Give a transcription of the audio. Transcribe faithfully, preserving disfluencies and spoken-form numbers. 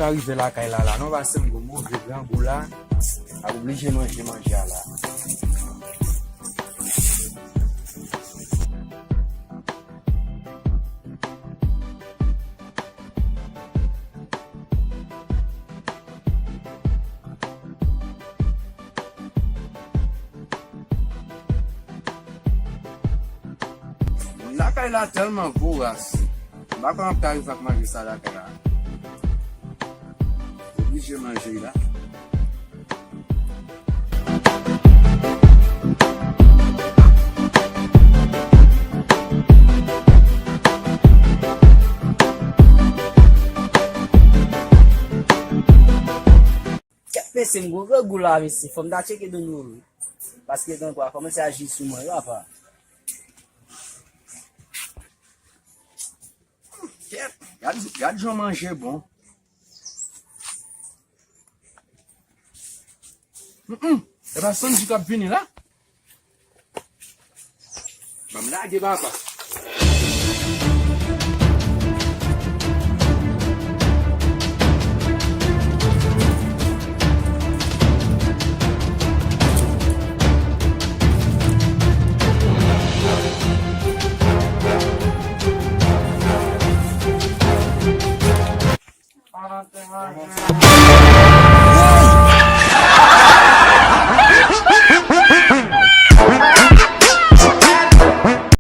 pa rive lakay la la non, paske m gon move grangou la, m ap oblije manje manje a la. Lakay la tèlman voras. M pa konn ap ka rive ak manje sa lakay la. Oblije manje la. Kèt mesye, m gwo grangou la, mesye. Fò m ta tcheke dodo wi. Paske grangou a kòmanse aji sou mwen wi, apa. Kèt, gad, gad jan manje bon. Mm, mm. E pa Sandy k ap vini la? Ban m lage, papa.